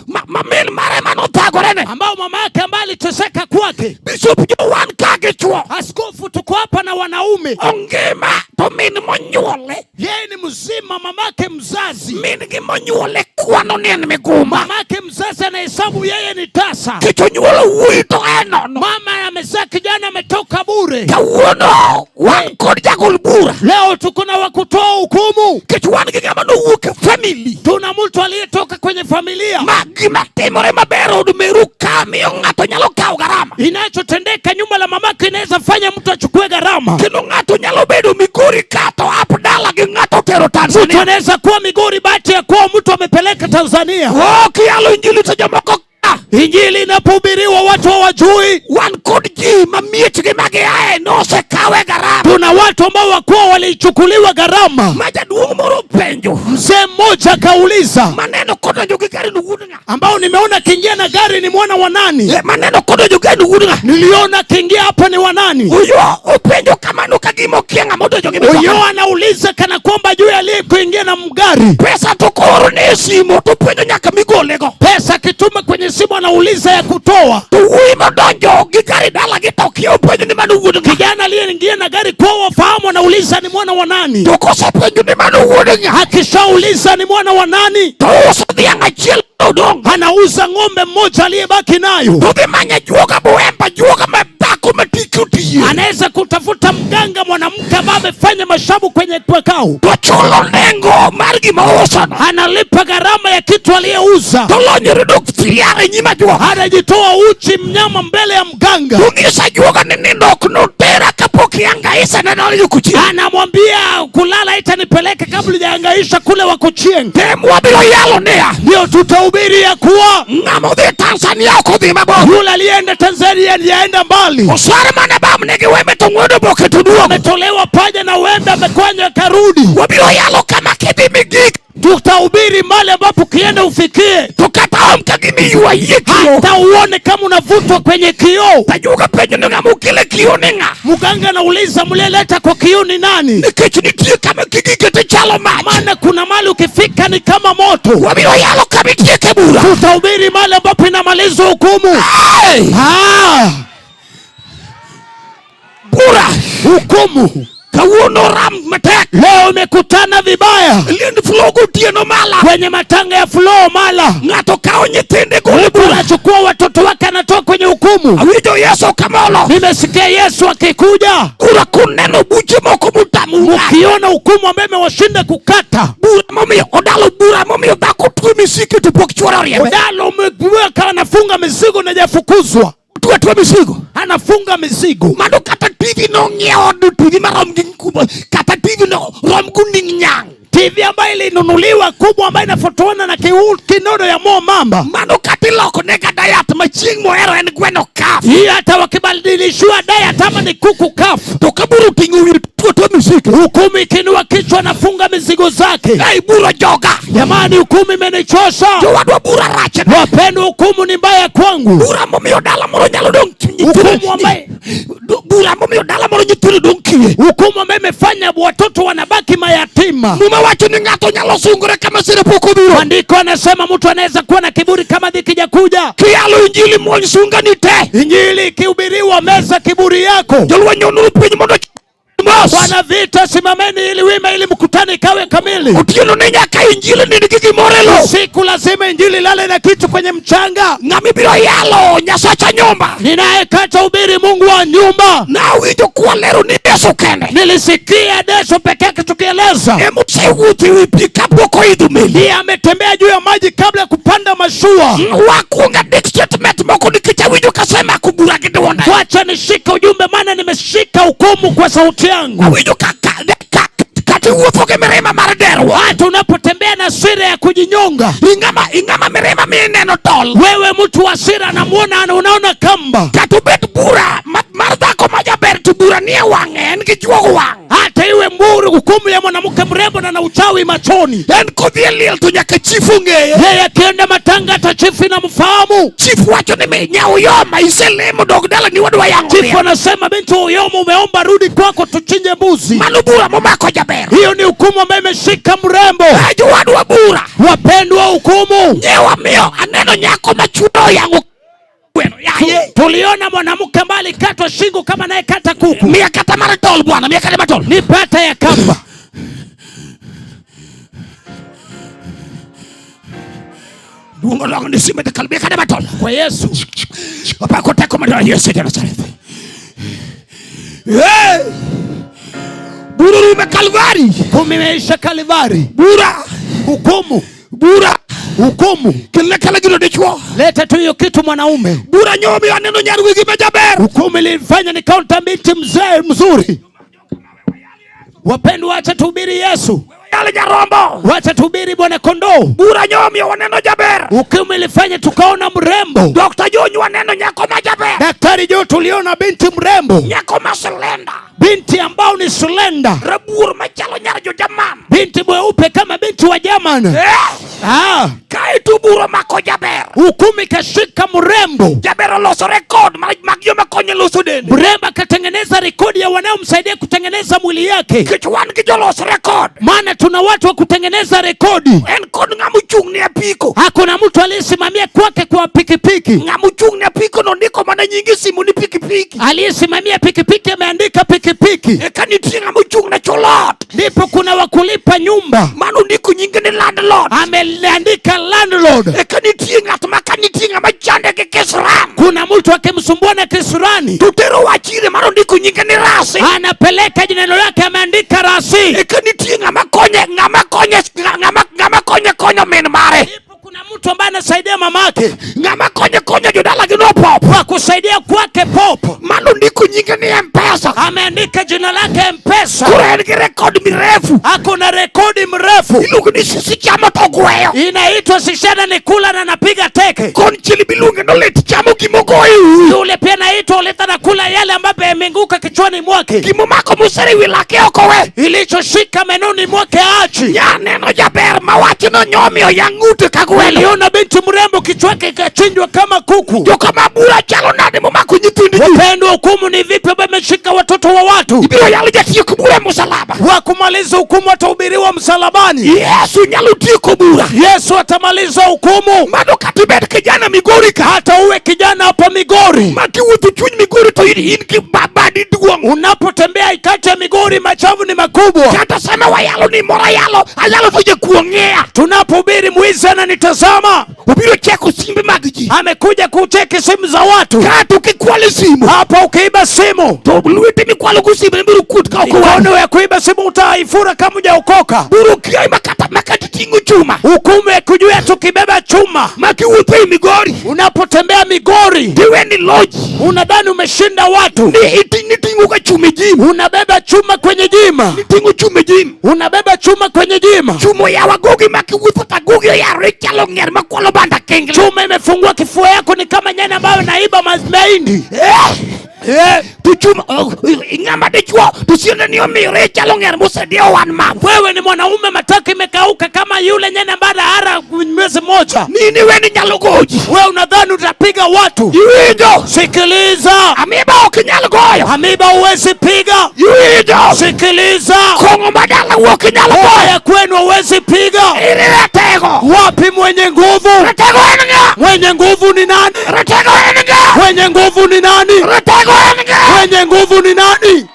ma min mare manothagorene. Ambao mama yake ambaye aliteseka kwake. Bishop jo wan ka gi chuo. Askofu, tuko hapa na wanaume. Ongima to min monyuole. Yeye ni mzima, mamake mzazi. Min gi monyuole kwano ni en migumba. Mamake mzazi anahesabu yeye ni tasa. Kech onyuolo wuoyi to en nono. Mama amezaa kijana ametoka bure. Kawuono wan kod jagol bura. Leo tuko na wa kutoa hukumu. Kech wan gi ng'ama nowuok e family. Tuna mtu aliyetoka kwenye familia. Ma gima timore maber od meru ka miyo ng'ato nyalo kawo garama. Inachotendeka nyumba la mamake inaweza fanya mtu achukue gharama. Kendo ng'ato nyalo bedo Migori ka to ap dala gi ng'ato tero Tanzania. Mtu anaweza kuwa Migori, bahati ya kuwa mtu amepeleka Tanzania. Oh, kiyalo injili to jomoko ka. Injili inapohubiriwa watu hawajui. Wan kod ji ma miechgi ma giaye nosekawe garama. Kuna watu ambao wakuwa walichukuliwa gharama. Ma jaduong' moro penjo. Mzee mmoja akauliza, Maneno kodonjo gi gari ni wuod ng'a? Ambao nimeona kiingia na gari ni mwana wa nani? Maneno kodonjo gi gari ni wuod ng'a? Niliona kiingia hapa ni wa nani? Uyo openjo kamano ka gima okia ng'ama odonjo gi mtoka. Huyo anauliza kana kwamba juu aliyekuingia na mgari. Pesa to koro ne simu to penjo nyaka migolego. Pesa kituma kwenye simu anauliza ya kutoa. To wuoyi modonjo gi gari dala gi to kia openjo ni mano wuod ng'a? Kijana aliyeingia na gari kwao wafahamu anauliza ni mwana wa nani? To kosepenjo ni mano wuod ng'a? Akishauliza ni mwana wa nani? To uso dhiang' achiel odong'. Anauza ng'ombe mmoja aliyebaki nayo. To dhi manya juoga boemba juoga ma dhako ma tike otiyo. Anaweza kutafuta mganga mwanamke ambaye amefanya mashabu kwenye kwakao. To chulo nengo mar gima ousono. Analipa gharama ya kitu aliyeuza. To lonyore dok fiare nyima juoga. Anajitoa uchi mnyama mbele ya mganga. To ng'isa juoga ni nindo ok notera kapok ihangaisha neno ni kuchien. Anamwambia kulala itanipeleka kabla hujahangaisha kule wako chieng. Tem wabiro yalo niya. Ndio tutahubiri ya kuwa ng'ama odhi Tanzania ok odhi mabor. Yule aliyeenda Tanzania alienda mbali. Oswar mane bam nigi wembe to ng'wedo boke to duogo. Ametolewa paja na wembe amekwanywa karudi. Wabiro yalo kama kidhi migik. Tutahubiri mahali ambapo ukienda ufikie. To kata om ka gimi ywa yie kioo. Hata uone kama unavutwa kwenye kioo. Tajuga penjo ni ng'ama okele kioo ni ng'a? Mganga anauliza mliyeleta kwa kioo ni nani? Nikech nitie kama kigike to chalo mach. Maana kuna mahali ukifika ni kama moto. Wabiro yalo kama itieke bura. Tutahubiri mahali ambapo inamalizwa hukumu. Hey! Bura. Hukumu. Kawuono ram matek. Leo imekutana vibaya. Liend Flo gotieno mala. Kwenye matanga ya Flo mala. Ng'ato kawo nyithinde golo Mtu bura. anachukua watoto wake anatoa kwenye hukumu. Awinjo Yesu kamolo. Nimesikia Yesu akikuja. Bura kuneno buche moko mutamu. Ukiona hukumu ambayo imewashinda kukata. Bura momiyo odalo bura momiyo dhako twe misike to pok chwore oriembe. Odalo umeweka anafunga mizigo na hajafukuzwa. Twe twe mizigo. Anafunga mizigo. Mano kata TV no ng'iewo do TV marom gi kubwa. Kata TV no rom guning nyang'. TV ambayo ilinunuliwa kubwa ambayo inafuatana na kinono ya Mo Mamba. Mano kata iloko ne ga diet ma chieng' mohero en gweno kaf. Hii hata wakibadilishiwa diet ama ni kuku kaf. To kaburu ting'o wi tuo tuo mizigo. Hukumu ikinua kichwa anafunga mizigo zake. Ei bura joga. Jamani, hukumu imenichosha. Jowadwa bura rach. Wapendwa, hukumu ni mbaya kwangu. Bura momiyo dala moro nyalo dong' Hukumu ambaye bura momiyo dala moro nyithindo dong' kiye. Hukumu ambayo imefanya watoto wanabaki mayatima. Muma wacho ni ng'ato nyalo sungore kama sire pok obiro. Maandiko anasema mtu anaweza kuwa na kiburi kama dhiki hajakuja. Kiyalo injili muony sunga ni te. Injili ikihubiriwa meza kiburi yako. Jolweny onuru piny mondo mos. Wana vita simameni ili wima ili mkutane ikawe kamili. Otieno ni nyaka injili ni nigi gimoro e lowo. Siku lazima injili lale na kitu kwenye mchanga. Ng'ama ibiro yalo Nyasacha nyumba. Ninayekata ubiri Mungu wa nyumba. Na awinjo kwalero ni Yesu kende. Nilisikia Yesu peke yake tukieleza. Ema osewuotho ewi pi kapok oidho meli. Ndiye ametembea juu ya maji kabla ya kupanda mashua. Wakuongo adek statement moko nikech awinjo kasema kubura gi duonda. Wacha nishike ujumbe maana nimeshika hukumu kwa sauti yangu. Awinjo kata iwuotho gi mirima mar derruok. Hata unapotembea na sira ya kujinyonga. Ing'ama mirima mineno tol. Wewe mtu wa sira namuona ana unaona kamba. Kata obet bura mar dhako ma jaber to bura nie wang'e en gi juogo wang'. Hata iwe mburu hukumu ya mwanamke mrembo na na uchawi machoni. En kodhi e liel to nyaka chief ong'eye. Yeye akienda matanga hata chief inamfahamu. Chief wacho ni mi nyau yoma iselemo dog dala ni wadwa yango. Chief anasema binti uyoma umeomba rudi kwako tuchinje mbuzi. Mano bura momako jaber. Hiyo ni hukumu ambayo imeshika mrembo. Jowadwa bura. Wapendwa hukumu. Nyewa miyo aneno nyako machudo yangu. Gweno, yaye. Tuliona mwanamke ambaye alikatwa shingo kama anayekata kuku. Miya kata mar tol bwana, miya kata mar tol. Ni pete ya kamba. Duongo long ni simbe te kalbi kata mar tol. Kwa Yesu. Opako teko mar Yesu ja Nazareth. Hey! Bura rume Kalvari. Hukumu imeisha Kalvari. Bura. Hukumu. Bura. Hukumu. Kile kale gino dichuo. Leta tu hiyo kitu mwanaume. Bura nyomi aneno nyar wigi ma jaber. Hukumu ilifanya nikaona binti mzee mzuri. Wapendwa, acha tuhubiri Yesu. Yale nyarombo. Wacha tuhubiri Bwana kondoo. Bura nyomi waneno jaber. Hukumu ilifanya tukaona mrembo. Dr. Jony waneno nyako ma jaber. Daktari Joe tuliona binti mrembo. Nyako ma slender. Binti ambao ni slender, Rabuor machalo nyar jo German. Binti mweupe kama binti wa German. Eh! Ah, Kaeto bura omako jaber. Hukumu ikashika mrembo. Jaber oloso rekod mag joma konye loso dende. Mrembo akatengeneza rekodi ya wanaomsaidia kutengeneza mwili yake, Nikech wan gi jolos rekod. Maana tuna watu wa kutengeneza rekodi. En kod ng'ama ochung' ne apiko. Hakuna mtu aliyesimamia kwake kwa pikipiki. Ng'ama ochung' ne apiko nondiko mana nying e simu ni pikipiki. Aliyesimamia pikipiki ameandika pikipiki. Eka nitie ng'ama ochung' ne chulo ot. Ndipo kuna wakulipa nyumba, Mano ondiko nyinge ni landlord. Ameandika landlord. Eka nitie ng'at ma ka nitie ng'ama chande gi kisran. Kuna mtu akimsumbua na kisurani, To tero wach ire mano ondiko nyinge ni rasi. Anapeleka neno lake, ameandika rasi. Eka nitie ng'ama konye konyo min mare. Ndipo kuna mtu ambaye anasaidia mamake, Ng'ama konye konyo jodalagi no pop. Kwa kusaidia kwake pop, Mano ondiko nyinge ni M-Pesa. Ameandika jina lake Mpesa. Koro en gi rekod mirefu. Ako na rekodi mrefu, Iluongo ni sisi chamo to gweyo. Inaitwa sishana ni kula na napiga teke. Konchiel miluonge ni olit chamo gimogoyo e wi. Yule pia naitwa Olita na kula yale ambayo yameanguka kichwani mwake, Gimomako musere e wi lake ok owe. Ilichoshika menoni mwake achi. Nyaneno jaber mawacho nyomiyo yang'ute ka gweno. Aliona binti mrembo kichwa chake kikachinjwa kama kuku. Jokama bura chalo nade momako nyithind ji. Wapendwa, hukumu ni vipi ambayo imeshika watoto wa watu? Ibiro yalo jatiek bura e musalaba. Wa kumaliza hukumu watahubiriwa msalabani. Yesu nyalo tieko bura. Yesu atamaliza hukumu. Mano kata ibed kijana Migori ka. Hata uwe kijana hapa Migori, Ma kiwuotho chuny Migori to in gi badi duong'. Unapotembea kati ya Migori, machafu ni makubwa. Kata sama wayalo ni moro ayalo ayalo to jakuo ng'iya. Tunapohubiri mwizi ananitazama. Obiro cheko simbe mag ji. Amekuja kucheki simu za watu. Kato kikwalo simu. Hapo ukiiba simu, To lwete mikwalo go simu biro kuot ka ok owang'. mikono ya kuiba simu utaifura kama hujaokoka. Biro kiai makata makata ting'o chuma. Hukumu ya kujua tukibeba chuma. Ma kiwuotho e Migori. Unapotembea Migori, Tiwe ni loji. Unadhani umeshinda watu. Ni iting'o ga chuma e gym. Unabeba chuma kwenye jima. Iting'o chuma e gym. Unabeba chuma kwenye jima. Chuma oyawo agogi ma kiwuotho to agogi oyarore chalo ng'er makwalo banda kingli. Chuma imefungua kifua yako ni kama nyani ambayo naiba mahindi. Eh! Eh! To chuma oh, ng'ama dichuo to siende ni omire chalo ng'er mosediewo one month. Wewe ni mwanaume matako imekauka kama yule nyani ambaye anahara mwezi mmoja. Nini we ni nyalo goji. Wewe unadhani utapiga watu. Iwinjo. Sikiliza. Amiba ok inyal goyo. Amiba huwezi piga. Iwinjo. Sikiliza. Kong'o madala ok inyal Kong'o goyo. ya kwenu huwezi piga. Iri ratego. Wapi mwenye nguvu? Ratego en ng'a? Mwenye nguvu ni nani? Ratego en ng'a? Mwenye nguvu ni nani? Ratego en ng'a? Mwenye nguvu ni nani?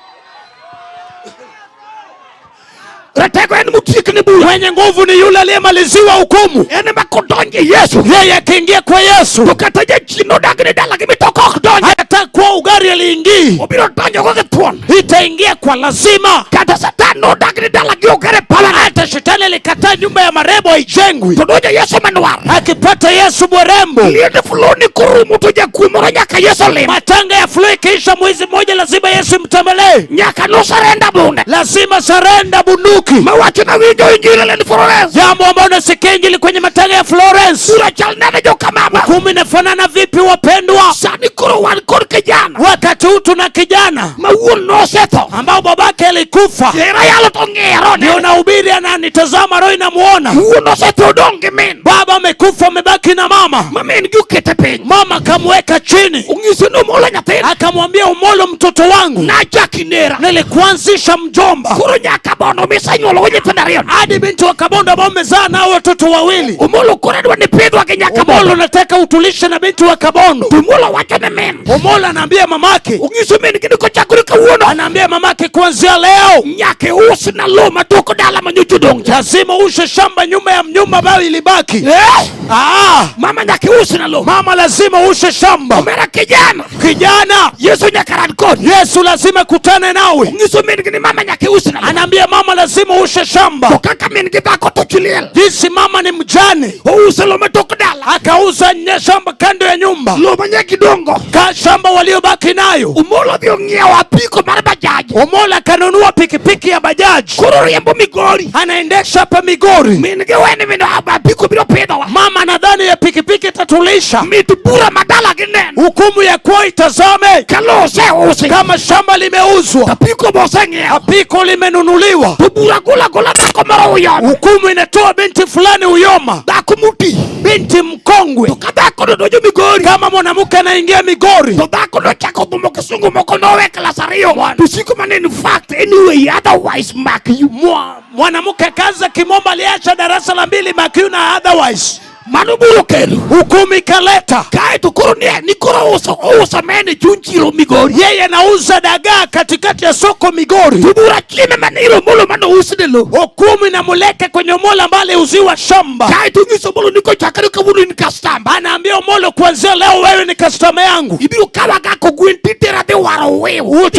Ratego en motiek ne bura. Mwenye nguvu ni yule aliyemaliziwa hukumu. En ema kodonjo e Yesu. Yeye akiingia kwa Yesu. To kata jachien nodag ne dalagi mitoka ok donji. Hata kwa ugari aliingii. Obiro donjo go gi thuon. Itaingia kwa lazima. Kata Satan nodag ne dalagi ogere permanent. Hata shetani alikataa nyumba ya marembo haijengwi. To donjo Yesu manwar. Akipata Yesu mwerembo. Liende fuloni korumo to jakuo moro nyaka Yesu lim. Matanga ya flu ikiisha mwezi mmoja lazima Yesu mtembelee. Nyaka no surrender bunde. Lazima surrender bunduki. Mawacho na winjo injili le Florence. Jambo ambalo nasikia injili kwenye matanga ya Florence. Bura chal nade jokamama. Hukumu inafanana vipi wapendwa? Sani koro wan kod kijana. Wakati huu tuna kijana Ma wuon nosetho. ambao babake alikufa. Hera yalo to ng'iyo Ndio nahubiri ananitazama, roho inamuona. Wuon nosetho odong' gi min. Baba amekufa amebaki na mama. Ma min gi okete piny. Mama kamweka chini. Ong'ise ni Omolo nyathina. Akamwambia Omolo mtoto wangu. Nachaki nera. Nilikuanzisha mjomba. Koro nyaka bondo misenyuolo go nyithindo ariyo. Hadi binti wa Kabondo ambao umezaa nao watoto wawili. Omolo koro adwa ni pidhwa gi nyaka Omolo bondo. nataka utulishe na binti wa Kabondo. To Omolo wacho ne min. Omolo anaambia mamake. Ong'iso min gi ni kochakore kawuono. Anaambia mamake kuanzia leo. Nyaka iusna lowo matok dala ma nyocha odong' cha. Lazima ushe shamba nyuma ya nyumba ambayo ilibaki. Eh? Ah! Mama nyaka iusna lowo. Mama lazima ushe shamba. Omera kijana. Kijana. Yesu nyaka rad kodi. Yesu lazima kutane nawe. Ong'iso min gi ni mama nyaka iusna lowo. Anaambia mama lazima ushe shamba. To kaka min gi dhako to chi liel. Jinsi mama ni mjane. Ouso lowo matok dala. Akauza shamba kando ya nyumba. Lowo ma nyaka gidong'go. Ka shamba waliobaki nayo. Omolo odhi ong'iewo apiko mar bajaj. Omola akanunua pikipiki ya bajaji, Koro riembo Migori. Anaendesha hapa Migori. Min gi weni min apiko biro pidhowa. Mama nadhani ya pikipiki itatulisha. Mit bura ma dala gi neno. Hukumu ya kwao itazame Ka lowo oseusi. Kama shamba limeuzwa, Apiko be oseng'iew. Apiko limenunuliwa. To bura golo agola dhako moro uyoma. Hukumu inatoa binti fulani Uyoma, Dhako moti. Binti mkongwe. To ka dhako no donjo Migori. Kama mwanamke anaingia Migori, To dhako nochako dhumo kisungu moko nowe klas ariyo. To siko mane in fact anyway otherwise mark you. Mwanamke kaza kimombo aliacha darasa la 2 makiu na otherwise. Mano bura okelo. Hukumu ikaleta. Kaeto koro ni koro ouso mene chuny chiro Migori. Yeye anauza dagaa katikati ya soko Migori. To bura chieme mane ir Omolo mane ousne lowo. Hukumu inamuleta kwenye Omolo ambaye aliuziwa shamba. Kaeto onyiso Omolo ni kochakre kawuono in customer. Anaambia Omolo kuanzia leo wewe ni customer yangu. Ibiro kawa kaka gwen titera dhi waro wiu.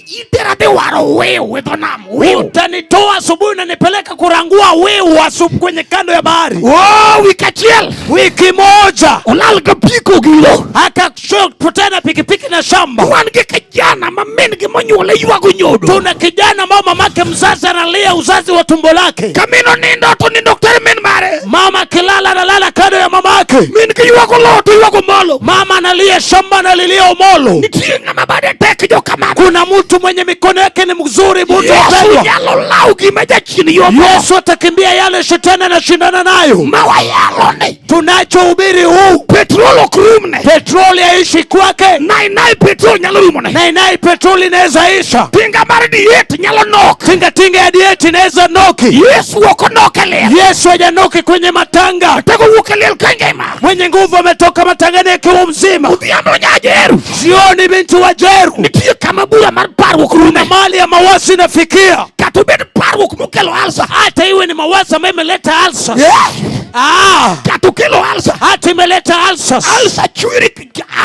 Itera dhi waro wiu e dho nam. Wiu. Utanitoa asubuhi na nipeleka kurangua wiu asubuhi kwenye kando ya bahari. Oh, wiki achiel. Wiki moja. Olal ga apiko gi lowo. Akapotea na pikipiki na shamba. Wan gi kijana ma min gi monyuole ywago nyodo. Tuna kijana ambao mamake mzazi analia uzazi wa tumbo lake. Ka min onindo to nindo ok ter min mare. Mama akilala analala kando ya mamake. Min gi ywago lowo to ywago Omolo. Mama analia shamba analilia Omolo. Nitie ng'ama bade tek joka mama. Kuna mtu mwenye mikono yake ni mzuri, mtu Yesu mpendwa. nyalo lawo gima jachien yombo. Yesu atakimbia yale shetani anashindana nayo. Ma wayalo ni. Tunachohubiri huu. Petrol ok rumne. Petroli haishi kwake. Nai nai petrol nyalo rumone. Nai nai petroli inaweza isha. Tinga mar diet nyalo nok. Tinga tinga ya diet inaweza noki. Yesu ok onok e liel. Yesu hajanoki kwenye matanga. Tego wuok e liel ka ngima. Mwenye nguvu ametoka matangani akiwa mzima. Odhiambo nyajeru. Jioni binti wa Jeru. Nitie kama bura mar parruok rume. Mali ya mawasi inafikia. Kata obed parruok mokelo ulcer. Hata iwe ni mawazo ambayo imeleta ulcer. Yeah. Ah. Kata okelo ulcer. Hata imeleta ulcers. Ulcer chwiri,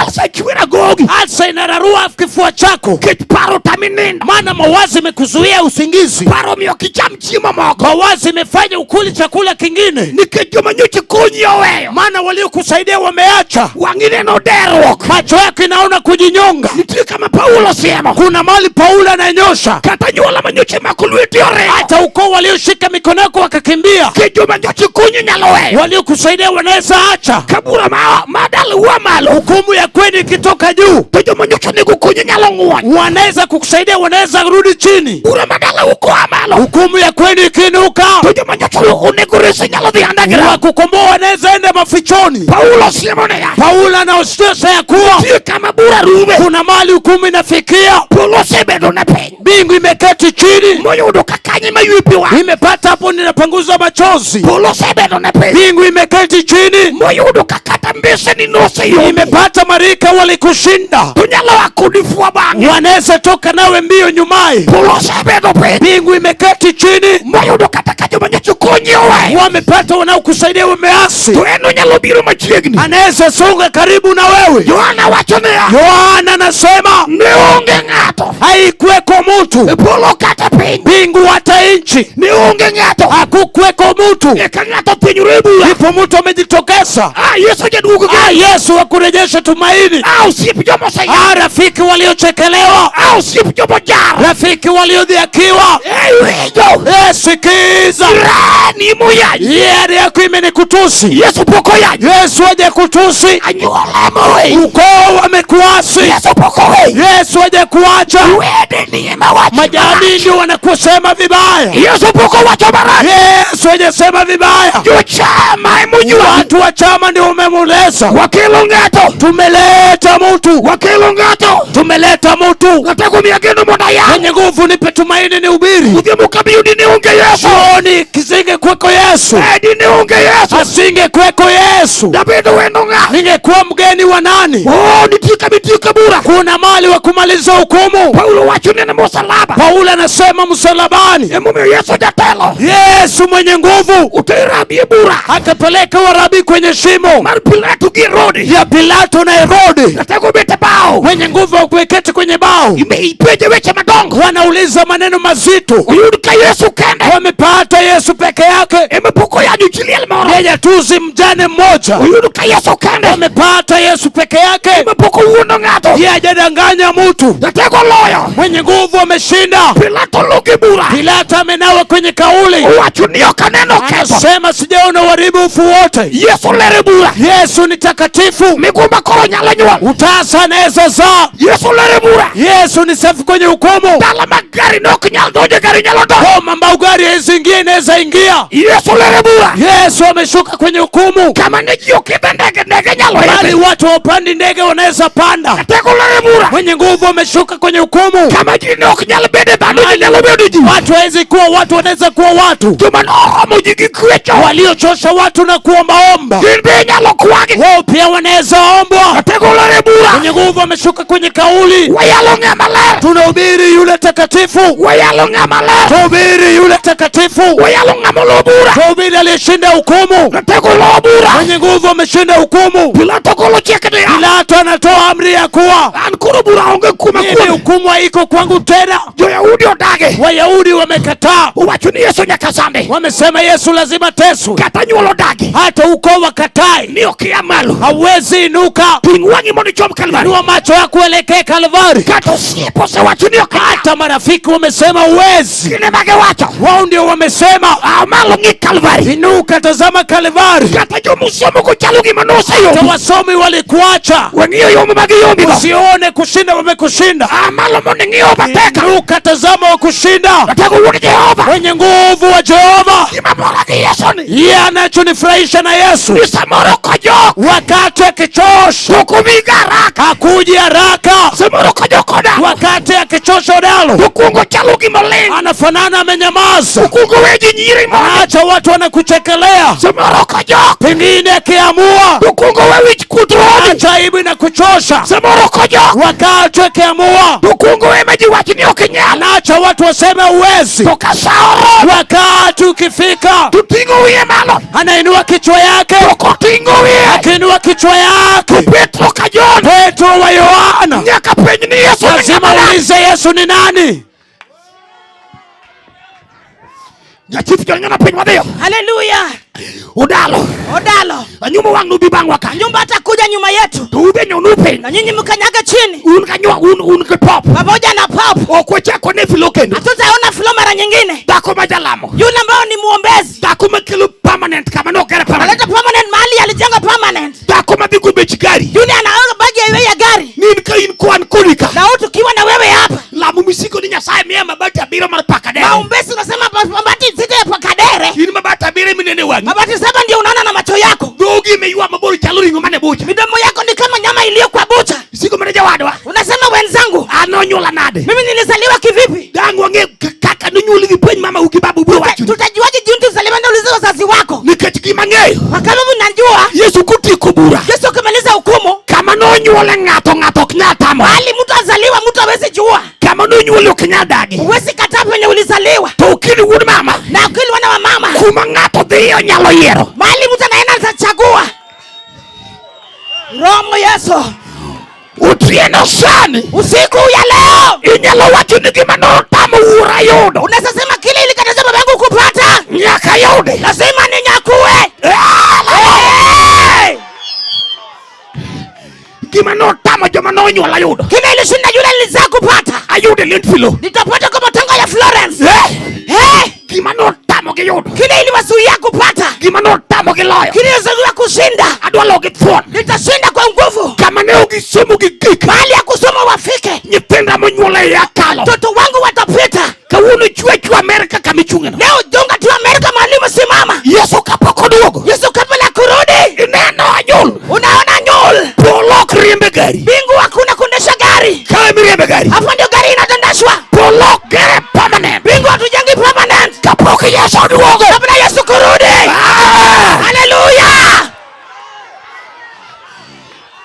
ulcer chwiri agogi. Ulcer inararua kifua chako. Kech paro tami nindo. Maana mawazo imekuzuia usingizi. Paro miyo ok icham chiemo moko. Mawazo imefanya ukuli chakula kingine. Nikech joma nyocha konyi oweyo. Maana waliokusaidia wameacha. Wang'i neno derruok. Macho yako inaona kujinyonga. Nitie kama Paulo siemo. Kuna mali Paulo ananyosha. Kata nyuola manyocha mako lweti oringo. Hata ukoo walioshika mikono yako wakakimbia. Nikech joma nyocha konyi nyalo weyo. Waliokusaidia wanaweza acha. Ka bura ma dala wuo malo. Hukumu ya kweli ikitoka juu. To joma nyocha onego konyi nyalo ng'wony. Wanaweza kukusaidia, wanaweza rudi chini. Bura ma dala koa malo. Hukumu ya kweli ikiinuka. To joma nyocha onego resi nyalo dhi underground. Wakukomboa wanaweza enda mafichoni. Paulo siemo niya. Paulo anaosha ya kuwa Nitie kama bura rume. Kuna mali hukumu inafikia. Polo osebedo ne piny. Mbingu imeketi chini. Moyudo ka kanye maywe pi wang'. Imepata hapo ninapanguza machozi. Polo osebedo ne piny. Mbingu imeketi chini. Moyudo ka kata mbese ni noseyombi. Imepata marika walikushinda. To nyalo a kodi fwa bang'e. Wanaweza toka nawe mbio nyumaye. Polo osebedo piny. Mbingu imeketi chini. Moyudo kata ka joma nyocha konyi oweyo. Wamepata wanaokusaidia wameasi. To en onyalo biro machiegni. Anaweza songa karibu na wewe. Yohana wacho niya. Yohana anasema Ne onge ng'ato. Haikuweko mtu. E polo kata piny. Mbingu hata nchi. Ne onge ng'ato. Hakukuweko mtu. Eka ng'ato thinyore e bura. Ndipo mtu amejitokeza. Yesu jaduogo Yesu wa kurejesha tumaini. Osiep joma oseyar. Rafiki waliochekelewa. Osiep joma ojar. Rafiki waliodhihakiwa. Winjo. Sikiza. Jirani moyanyi. Yeye yako imenikutusi. Yesu pok oyanyi. Yesu hajakutusi. Anyuola moweyi. Ukoo wamekuasi. Yesu pok oweyi. Yesu hajakuacha. Wedeni ema wacho Majamii marach. ndio wanakusema vibaya. Yesu pok owacho marach. Yesu hajasema vibaya. Jochama emonyuol. Watu wa chama ndio wamemuleza. Wakelo ng'ato. Tumeleta mtu. Wakelo ng'ato. Tumeleta mtu. Nataka miageno mondo ayal. Mwenye nguvu nipe tumaini ni ubiri. Odhiambo kabiyo dine onge Yesu. Jioni kisinge kweko Yesu. Dine onge Yesu. Asinge kweko Yesu. Dabedo wendo ng'a. Ningekuwa mgeni wa nani? Oh, nitie kama nitie kabura. Kuna mali wa kumaliza hukumu. Paulo wacho ni msalaba. Paulo anasema msalabani. Emomiyo Yesu jatelo. Yesu mwenye nguvu. Otero Rabi e bura. Akapeleka warabi kwenye shimo. Mar Pilato gi Herode. Ya Pilato na Herode. Nataka ubete bao. Mwenye nguvu wa kuweketi kwenye bao. Ipenje weche madongo. Wanauliza maneno mazito. Oyud ka Yesu kende. Wamepata Yesu peke yake. Ema pok Oyanyo chi liel moro. Hajatusi mjane mmoja. Oyudo ka Yesu kende. Amepata Yesu peke yake. Mapok owuondo ng'ato. Yeye hajadanganya mtu. Jatego loyo. Mwenye nguvu ameshinda. Pilato lugi bura. Pilato amenawa kwenye kauli, Owacho ni ok aneno ketho. anasema sijaona uharibifu wote. Yesu lere bura. Yesu ni takatifu, Migumba koro nyalo nyuol. utasa anaweza zaa. Yesu lere bura. Yesu ni safi kwenye hukumu. Dala mag gari ne ok nyal donjo gari nyalo donjo. Boma ambao gari haiwezi ingia inaweza ingia. Yesu lere bura. Yesu ameshuka kwenye hukumu, Kama ne ji ok idho ndege, ndege nyalo bali idho. watu wapandi ndege wanaweza panda. Jatego lere bura. Mwenye nguvu ameshuka kwenye hukumu. Kama ji ne ok nyal bedo dhano, ji nyalo bedo ji. Watu hawezi kuwa watu, wanaweza kuwa watu. Joma noromo ji gi kwecho. Waliochosha watu na kuombaomba, Gin be inyalo kwagi. wao pia wanaweza ombwa. Jatego lere bura. Mwenye nguvu ameshuka kwenye kauli. Wayalo ng'ama ler. Tunahubiri yule takatifu, Wayalo ng'ama ler. tuhubiri yule takatifu, Wayalo ng'ama olo bura. tuhubiri aliyeshinda hukumu. Jatego olo bura. Mwenye nguvu ameshinda hukumu. Pilato golo chik niya. Pilato anatoa amri ya kuwa An koro bura onge kuoma mimi kuome. hukumu haiko kwangu tena. Jo-Yahudi odagi. Wayahudi wamekataa, Owacho ni Yesu nyaka sande. wamesema Yesu lazima teswe, Kata nyuol odagi. hata ukoo wakatai, Ni ok ia malo. hauwezi inuka. Ting' wang'i mondo ichom Kalvari. Inua macho yako uelekee Kalvari. Kata osiepe osewacho ni ok inyal. Hata marafiki wamesema huwezi, Gin ema giwacho. wao ndio wamesema Aa malo ng'i Kalvari. inuka, tazama Kalvari. Kata jomosomogo chalo gima noseyombi. Hata wasomi walikuacha, We ng'iyo yombo ma giyombigo. usione kushinda, wamekushinda. Aa malo mondo ing'i overtaker. Inuka, tazama wakushinda. Ratego wuod Jehova. Mwenye nguvu wa Jehova, Gima mora gi Yesu ni. yeye anachonifurahisha na Yesu, Ni samoro kojok. wakati akichosha To ok obi ga haraka. hakuji haraka, Samoro kojok odalo. wakati akichosha odalo Okuongo chalo gima oling'. anafanana amenyamaza, Okuongo we ji nyiri mondo. anaacha watu wanakuchekelea, Samoro kojok. pengine akiamua Okuongo we wich kuot romi. acha aibu na kuchosha, Samoro kojok. wakati akiamua Okuongo we ma ji wach ni ok inyal. anaacha watu waseme uwezi, To ka sa oromo. wakati ukifika To ting'o wiye malo. anainua kichwa yake, To koting'o wiye. akiinua kichwa yake Petro ka John. Petro wa Yohana Nyaka penj ni Yesu ni lazima ng'ama nade. uulize Yesu ni nani? Nyachif jonyona piny wadhiyo. Haleluya. Udalo. Odalo. Anyumo wang' nubi bang'wa ka. Nyumba atakuja nyuma yetu To ube nyonu piny. na nyinyi mkanyage chini Un ka nywa un gi pop. pamoja na pop. Ok wachak wane filo kendo. Hatutaona filo mara nyingine. Dhako ma jalamo. Yule ambao ni muombezi Dhako makelo permanent kama nokere permanent. analeta permanent mahali alijenga permanent. Dhako madhi go bech gari. Yule anaona bagi ya ya gari Ni in ka in kwan kodi ka. na wewe tukiwa na wewe hapa Lamo misiko ni Nyasaye miya mabati abiriyo mar pakadere. maombezi unasema mabati sita ya pakadere, In mabati abiriyo minene wang'i. mabati saba ndio unaona na macho yako. Dhogi emeywa mabor chalo ring'o mane bucha. Midomo yako ni kama nyama iliyo kwa bucha. Isiko mana jawadwa. Unasema wenzangu, An nonyuola nade. mimi nilizaliwa kivipi? Dang' wang'e kaka nonyuoli gi penj mama u gi babu biro wacho. Tutajuaje jinsi uzaliwa? Na ulize wazazi wako. Nikech gima ang'eyo. Kwa sababu najua Yesu kotieko bura. Yesu akimaliza hukumu, Kama nonyuole ng'ato ng'ato ok nyal tamore. mahali mtu azaliwa mtu hawezi jua. Kama nonyuoli ok nyal dagi. Huwezi kataa penye ulizaliwa. To okil wuod mama. Na ukili wana wa mama, Kuma ng'ato dhiyo nyalo yiero. mahali mtu anaenda atachagua. Romo Yesu, Otieno sani. usiku ya leo Inyalo wacho ni gima notamo wuora yudo. unaweza sema kile ilikataza baba yangu kupata, Nyaka yude. lazima ninyakue. Hey! Gima notamo joma nonyuola yudo. Kile ilishinda yule nilizaa kupata, Ayude liend filo. nitapata kwa matanga ya Florence. Eh! Hey! Gima notamo gi yudo. Kile iliwazuia kupata, Gima notamo gi loyo. kile iliwazuia kushinda, Adwa logi thuon. nitashinda kwa nguvu. Kama ne ok gisomo gi gik. Mahali ya kusoma wafike, Nyithinda monyuol e iya kalo. watoto wangu watapita. Kawuono chwe chwe Amerika kama ichung'eno. Leo jonga tu Amerika mahali umesimama. Yesu kapok oduogo. Yesu kabla kurudi, Ineno anyul. unaona nyul Polo ok riembe gari. mbingu, hakuna kuendesha gari. Kae miriembe gari. Hapo ndio gari inatendeshwa. Polo ok gere permanent. Mbingu hatujengi permanent Kapok Yesu oduogo. kabla Yesu kurudi. Ah! Haleluya!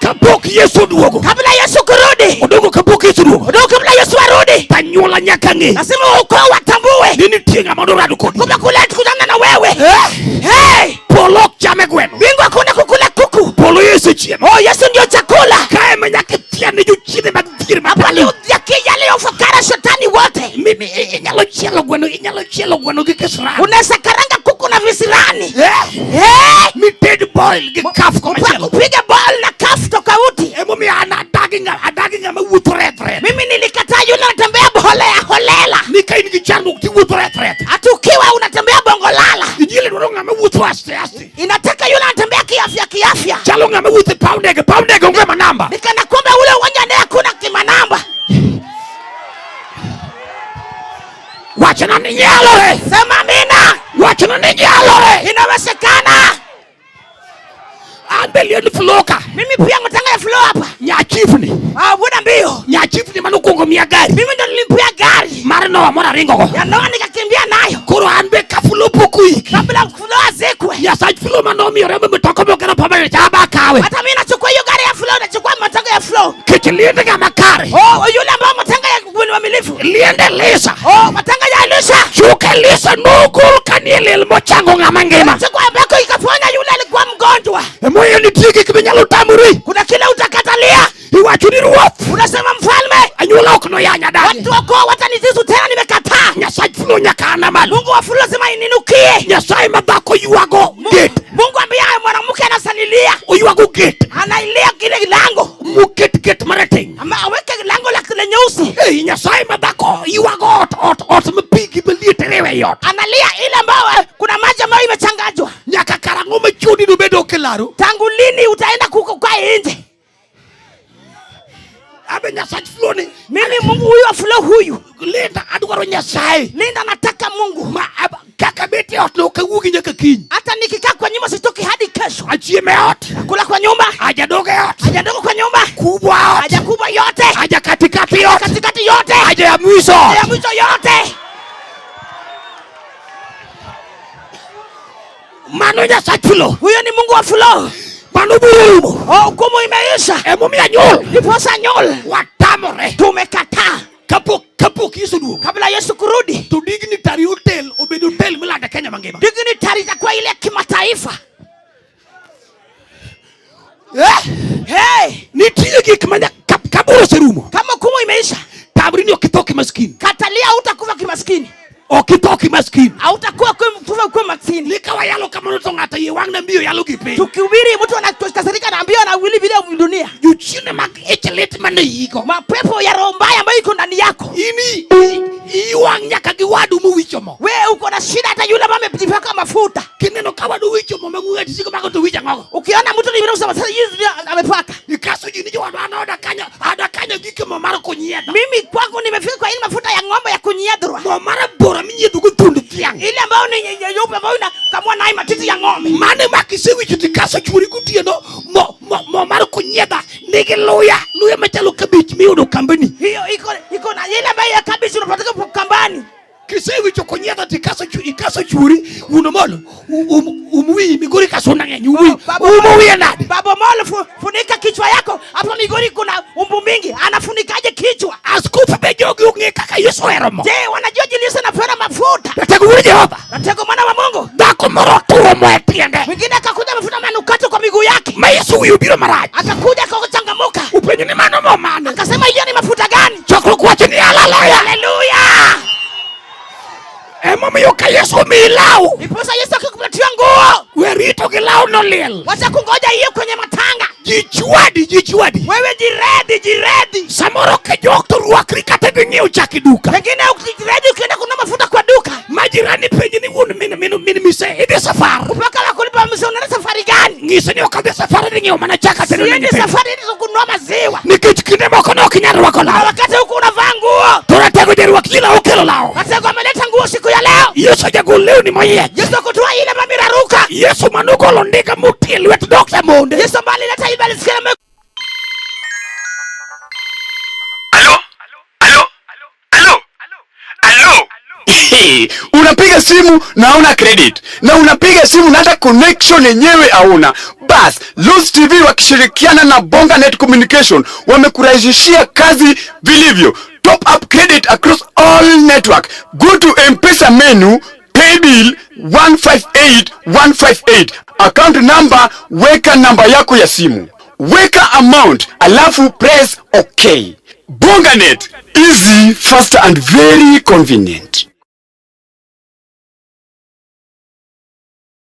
Kapok Yesu oduogo. Kabla Yesu kurudi, Oduogo kapok Yesu oduogo. ndio kabla Yesu arudi, Tanyuola nyaka ng'e. lazima ukoo watambue Ni nitie ng'ama dorado kodi. kumbe kule kutana na wewe. Eh? Hey! Polo ok chame gweno. Mbingu hakuna kukula kuku. Polo Yesu e chiemo. Oh, Yesu ndio chakula. Kae ma nyaka ithia ne jochiende mag dhier Hapa mapalo. ni yale ufukara shetani wote. Mimi inyalo chielo gweno, inyalo chielo gweno gi kisirani. Unaweza karanga kuku na visirani. gani? Eh? Eh? Mited boil gi kaf komachielo. Upige ball na kafu tofauti. Emomiyo an adagi ng'a adagi ng'ama wuotho reth reth. Mimi nilikataa yule anatembea holela holela. Ni ka in gi chandruok tiwuotho reth reth. Hata ukiwa unatembea bongolala, Injili dwaro ng'ama wuotho aste aste. inataka yule anatembea kiafya kiafya. Chalo ng'ama wuotho e paw ndege, paw ndege onge manamba. Nikana kwamba ule uwanja naye hakuna kimanamba. Wachna ni nyalore. Sema amina, Wachna ni nyalore. inawezekana. An be liend floka. Mimi pia matanga ya flow hapa. Nyachifni. Ah, bwana mbio. Nyachifni manokwongo miya gari. Mimi ndo nilimpia gari Mar Noah moro aringogo. ya Noa nikakimbia nayo Koro an be ka fulo pok oiki. kabla flow azikwe. Nyasach fulo manomiyo rembe mtoko mokero pamene cha aba kawe. Hata mimi nachukua hiyo gari ya flow, nachukua matanga ya flow. Kech liend ng'ama kare. Oh, yule ambao matanga ya ni mwaminifu. Liend Elisa. Oh, matanga ya Elisha. Chuk Elisa nogol kanie liel mochango ng'ama ngima. Siku ambako ikaponya yule alikuwa mgonjwa. Emomiyo nitie gik minyalo tamori. Kuna kile utakatalia. Iwacho ni ruoth. Unasema mfalme, Anyuola ok noyanya dagi. watu wako watanizizu tena, nimekataa. Nyasach fulo nyaka an malo. Mungu wa fulo lazima ininukie. Nyasaye ma dhako ywago gate. Mungu ambaye mwanamke anasalilia, Oywago gate. anailia kile lango, Moket gate marateng'. ama aweke lango la la nyeusi, Ei, Nyasaye ma dhako ywago ot ot ot ma pi gi maliet riwe ei ot. analia ile ambayo kuna maji ambayo imechanganywa. Nyaka karang'o ma chodi nobed ok e laro? Tangu lini utaenda kukaa nje? Abe Nyasach fulo ni. Mimi Mungu huyu wa fulo huyu, Linda adwaro Nyasaye. Linda, nataka Mungu. Ma ab, kaka bet e ot no ok awuogi nyaka kiny. Hata nikikaa kwa nyumba sitoki hadi kesho. Achiem e ot. Kula kwa nyumba, Aja dogo e ot. haja ndogo kwa nyumba, Kubwa ot. haja kubwa yote, Aja katikati ot. katikati yote, Aja ya mwisho ya ot. mwisho yote. Mano Nyasach fulo. Huyo ni Mungu wa fulo. Mano biro rumo. Oh, hukumu imeisha. Emomiyo anyuol. Ndiposa nyol Watamore. tumekataa. Kapok Yesu oduogo. Kabla Yesu kurudi, To dignitary hotel obedo hotel milando Kenya mangima. dignitary itakuwa ile kimataifa. Eh? Hey, Nitie gik ma kaboro oserumo. kama hukumu imeisha, Tamri ni ok itho kimaskini. katalia, hautakufa kimaskini, Ok itho kimaskini. hautakuwa kufa kuwa maskini. Ni ka wayalo kamano to ng'ato iye wang' na miyo yalo gi piny. Tukihubiri mtu anakasirika na ambio na wili vile dunia. Jochiende mag ich lit mane iyigo. Mapepo ya roho mbaya ambayo iko ndani yako. In iyi wang' nyaka gi wadu mowicho mo. Wewe uko na shida hata yule ambaye amejipaka mafuta. Kineno ka wadu owicho mo mang'we ng'ati siko mako to wich ang'ogo. Ukiona mtu ni kusema sasa hizi ndio amepaka. Ikaso ji ni jowadu an oda kanyo oda kanyo gike mo mar kunyiedho. Mimi kwangu nimefika kwa ile mafuta ya ng'ombe ya kunyiedhwa. Mo mar aboro minyiedho go thund dhiang'. Ile ambayo ni nyeupe ambayo inakamua nayo matiti ya ng'ombe. Mane ma kisewicho tikaso chuori gotieno mo mar kunyiedha nigi luya luya machalo kabich miyudo kambini. Hiyo iko na ile ambayo ya kabichi unapatikana kwa kambani. Kisewicho kunyiedha tikaso ikaso chuori wuon Omolo um wiyi Migori ka suna ng'eny um wiyi. Baba- Umo wiye nade? Baba Omolo funika kichwa yako. Hapo Migori kuna umbu mingi. Anafunikaje kichwa? Askofu be jogi ong'e kaka Yesu ohero mo. Je, wanajua jinsi Yesu anapenda mafuta? Ratego wuod Jehova. Natego mwana wa Mungu. Dhako moro oturo mo e tiende. Mwingine akakuja mafuta manukato kwa miguu yake. Ma Yesu wiye obiro marach. Akakuja akachangamuka. Upenjo ni mano mo mane? Akasema hiyo ni mafuta gani? Chokruok wacho ni haleluya. Haleluya. Emomiyo ka Yesu omiyi law, Ndiposa Yesu akikupatia nguo, we rito gi law noliel. wacha kungoja hiyo kwenye matanga. Ji chwadi, ji chwadi. Wewe jiredi, jiredi. Samoro kijok to rwakri kata dhi ng'iewo chak e duka. Pengine ukijiredi ukienda kununua mafuta kwa duka, Ma jirani penji ni wuon min min min mise idhi safar. mpaka wakulipa mse, unaenda safari gani? Ng'ise ni ok adhi safar idhi ng'iewo mana chak atero ne Siendi nyithindo. safari ili kununua maziwa. Nikech kinde moko ne ok inyal rwako Na law. wakati huku unavaa nguo, To ratego jarwak law okelo law. Ratego ameleta nguo siku ya leo. Yesu jagol lewni moyiech. Yesu akutoa ile mamiraruka. Yesu manogolo ndiga motie e lwet Dr. Monde. Yesu ambaye alileta ile alisikia Alo? Alo? Alo? Alo? Hey, unapiga simu na hauna credit na unapiga simu na hata connection yenyewe hauna. Bas, Luz TV wakishirikiana na Bonga Net Communication wamekurahisishia kazi vilivyo. Top up credit across all network. Go to M-Pesa menu, pay bill 158158. Account number, weka namba yako ya simu. Weka amount, alafu press OK. Bonga Net, easy, faster and very convenient.